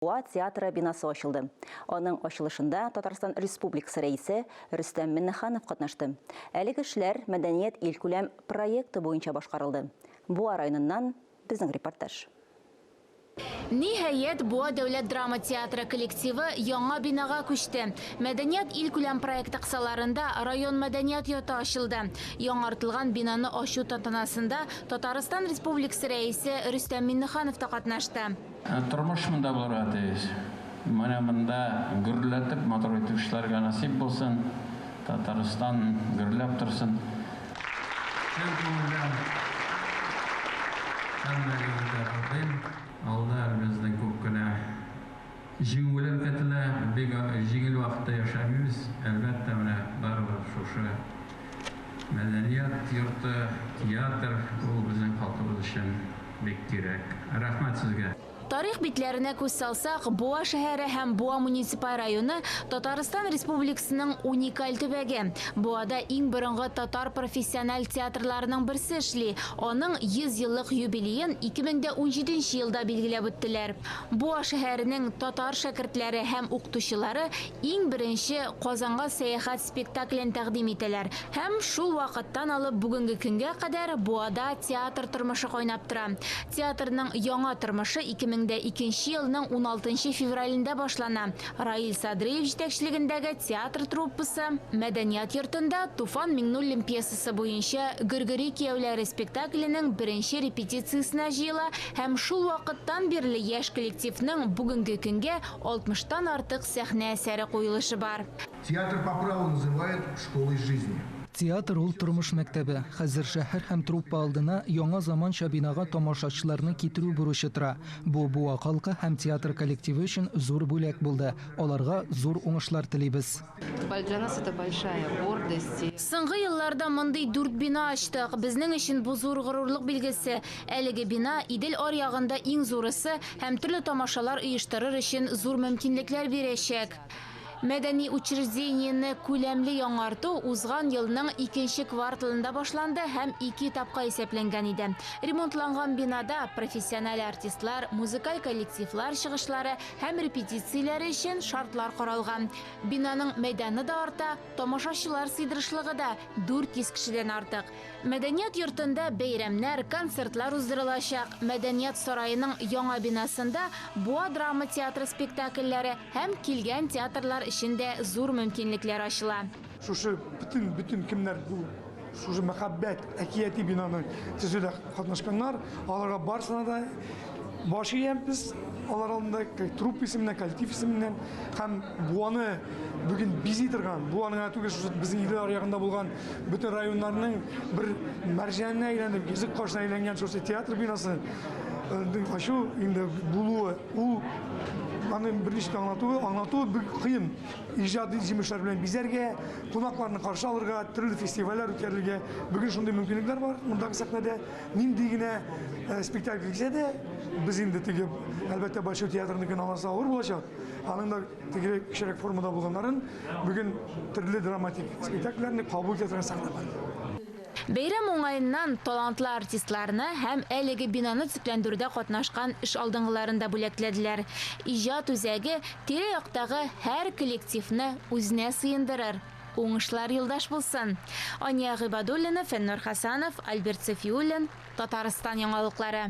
Буа театры бинасы ачылды. Аның ачылышында Татарстан Республикасы Рәисе Рөстәм Миннеханов катнашты. Әлеге эшләр Мәдәният илкүләм проекты буенча башкарылды. Буа районыннан безнең репортаж. Ниһаять, Буа дәүләт драма театры коллективы яңа бинага күчте. Мәдәният илкүләм проекты кысаларында район мәдәният йорты ачылды. Яңартылган бинаны ачу тантанасында Татарстан Республикасы Рәисе Рөстәм Миннеханов та катнашты. Тормыш монда булырга тиеш. Менә монда гөрләтеп матур итеп эшләргә насыйп булсын. Татарстан гөрләп торсын. Чын күңелдән һәммәгезне дә котлыйм. Алда әле безнең күп кенә җиңүләр көтелә. Бик җиңел вакытта яшәмибез. Әлбәттә, менә барыбер шушы мәдәният йорты, театр, ул безнең халкыбыз өчен Бик кирәк. Рәхмәт сезгә. Тарих битләренә күз салсак, Буа шәһәре һәм Буа муниципаль районы Татарстан Республикасының уникаль төбәге. Буада иң борынгы татар профессиональ театрларының берсе эшли, аның 100 еллык юбилеен 2017 елда билгеләп үттеләр. Буа шәһәренең татар шәкертләре һәм укытучылары иң беренче Казанга сәяхәт спектаклен тәкъдим итәләр һәм шул вакыттан алып бүгенге көнгә кадәр Буада театр тормышы кайнап тора. Театрның яңа тормышы 2002 нче елның уналтынчы февралендә башлана. Раил Садриев җитәкчелегендәге театр труппасы Мәдәният йортында Туфан Миңнуллин пьесасы буенча Гөргөри кияүләре спектакленең беренче репетициясенә җыела һәм шул вакыттан бирле яшь коллективның бүгенге көнгә алтмыштан артык сәхнә әсәре куелышы бар. Театр по праву называют школой жизни. Театр ул, тормыш мәктәбе. Хәзер шәһәр һәм труппа алдына яңа заманча бинага тамашачыларны китерү бурычы тора. Бу Буа халкы һәм театр коллективы өчен зур бүләк булды. Аларга зур уңышлар телибез. Для нас это большая гордость. Соңгы елларда мондый дүрт бина ачтык. Безнең өчен бу зур горурлык билгесе. Әлеге бина Идел аръягында иң зурысы һәм төрле тамашалар оештырыр өчен зур мөмкинлекләр бирәчәк. Мәдәни учреждениене күләмле яңарту узган елның икенче кварталында башланды һәм ике этапка исәпләнгән иде. Ремонтланган бинада профессиональ артистлар, музыкаль коллективлар чыгышлары һәм репетицияләре өчен шартлар каралган. Бинаның мәйданы да арта, тамашачылар сыйдырышлыгы да 400 кешедән артык. Мәдәният йортында бәйрәмнәр, концертлар уздырылачак. Мәдәният сараеның яңа бинасында Буа драма театры спектакльләре һәм килгән театрлар өчен дә зур мөмкинлекләр ачыла. Шушы бөтен, бөтен кемнәр бу шушы мәхәббәт әкияти бинаны төзүдә катнашканнар, аларга барысына да баш иябез алар алдында, труппа исеменнән, коллектив исеменнән һәм Буаны бүген бизи торган, Буаны гына түгел, шушы безнең Идел аръягында булган бөтен районнарның бер мәрҗәненә әйләнеп, йөзек кашына әйләнгән шушы театр бинасы ачу инде булуы, ул аны берничек тә аңлатуы, аңлатуы бик кыен. Иҗади җимешләр белән бизәргә, кунакларны каршы алырга, төрле фестивальләр үткәрергә. Бүген шундый мөмкинлекләр бар мондагы сәхнәдә. Нинди генә спектакль килсә дә, без инде теге, әлбәттә, Большой театрныкын аласы авыр булачак. Аның да теге кечерәк формада булганнарын бүген төрле драматик спектакльләрне кабул итә торган сәхнә бар. Бәйрәм уңаеннан талантлы артистларны һәм әлеге бинаны төзекләндерүдә катнашкан эш алдынгыларын да бүләкләделәр. Иҗат үзәге тирә-яктагы һәр коллективны үзенә сыендырыр. Уңышлар юлдаш булсын! Ания Гыйбадуллина, Фәннур Хәсәнов, Альберт Сафиуллин, Татарстан яңалыклары.